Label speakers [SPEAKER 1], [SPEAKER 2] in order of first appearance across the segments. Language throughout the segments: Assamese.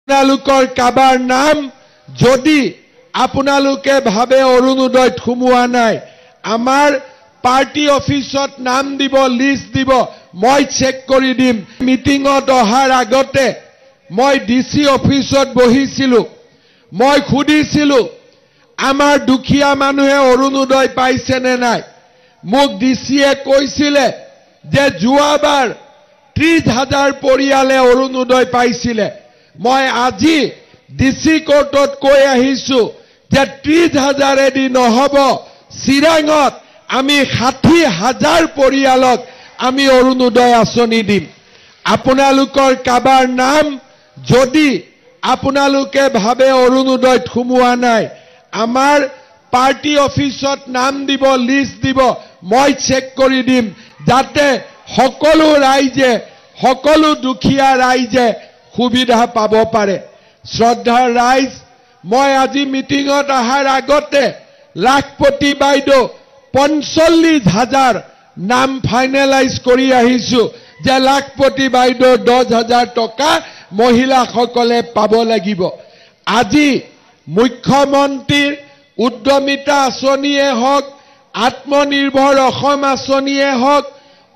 [SPEAKER 1] আপোনালোকৰ কাৰোবাৰ নাম যদি আপোনালোকে ভাবে অৰুণোদয়ত সোমোৱা নাই, আমাৰ পাৰ্টি অফিচত নাম দিব, লিষ্ট দিব, মই চেক কৰি দিম। মিটিঙত অহাৰ আগতে মই ডি চি অফিচত বহিছিলোঁ, মই সুধিছিলোঁ আমাৰ দুখীয়া মানুহে অৰুণোদয় পাইছেনে নাই। মোক ডি চিয়ে কৈছিলে যে যোৱাবাৰ 30 হাজাৰ পৰিয়ালে অৰুণোদয় পাইছিলে। মই আজি ডি চি কোৰ্টত কৈ আহিছো যে 30 হাজাৰেদি নহ'ব, চিৰাঙত আমি 60 হাজাৰ পৰিয়ালক আমি অৰুণোদয় আঁচনি দিম। আপোনালোকৰ কাৰোবাৰ নাম যদি আপোনালোকে ভাবে অৰুণোদয়ত সোমোৱা নাই, আমাৰ পাৰ্টি অফিচত নাম দিব, লিষ্ট দিব, মই চেক কৰি দিম, যাতে সকলো ৰাইজে, সকলো দুখীয়া ৰাইজে সুবিধা পাব পাৰে। শ্ৰদ্ধাৰ ৰাইজ, মই আজি মিটিঙত অহাৰ আগতে লাখপতি বাইদেউ 45 হাজাৰ নাম ফাইনেলাইজ কৰি আহিছো যে লাখপতি বাইদেউ 10 হাজাৰ টকা মহিলাসকলে পাব লাগিব। আজি মুখ্যমন্ত্ৰীৰ উদ্যমিতা আঁচনিয়ে হওক, আত্মনিৰ্ভৰ অসম আঁচনিয়ে হওক,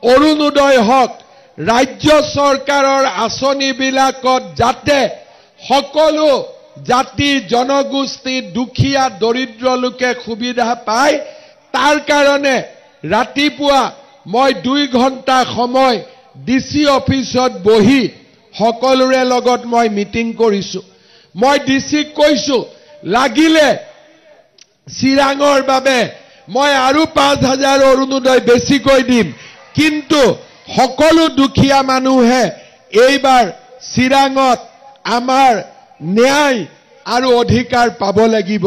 [SPEAKER 1] অৰুণোদয় হওক, ৰাজ্য চৰকাৰৰ আঁচনিবিলাকত যাতে সকলো জাতি, জনগোষ্ঠী, দুখীয়া দৰিদ্ৰ লোকে সুবিধা পায়, তাৰ কাৰণে ৰাতিপুৱা মই 2 ঘণ্টা সময় ডি চি অফিচত বহি সকলোৰে লগত মই মিটিং কৰিছো। মই ডি চিক কৈছো, লাগিলে চিৰাঙৰ বাবে মই আৰু 5 হাজাৰ অৰুণোদয় বেছিকৈ দিম, কিন্তু সকলো দুখীয়া মানুহে এইবাৰ চিৰাঙত আমাৰ ন্যায় আৰু অধিকাৰ পাব লাগিব।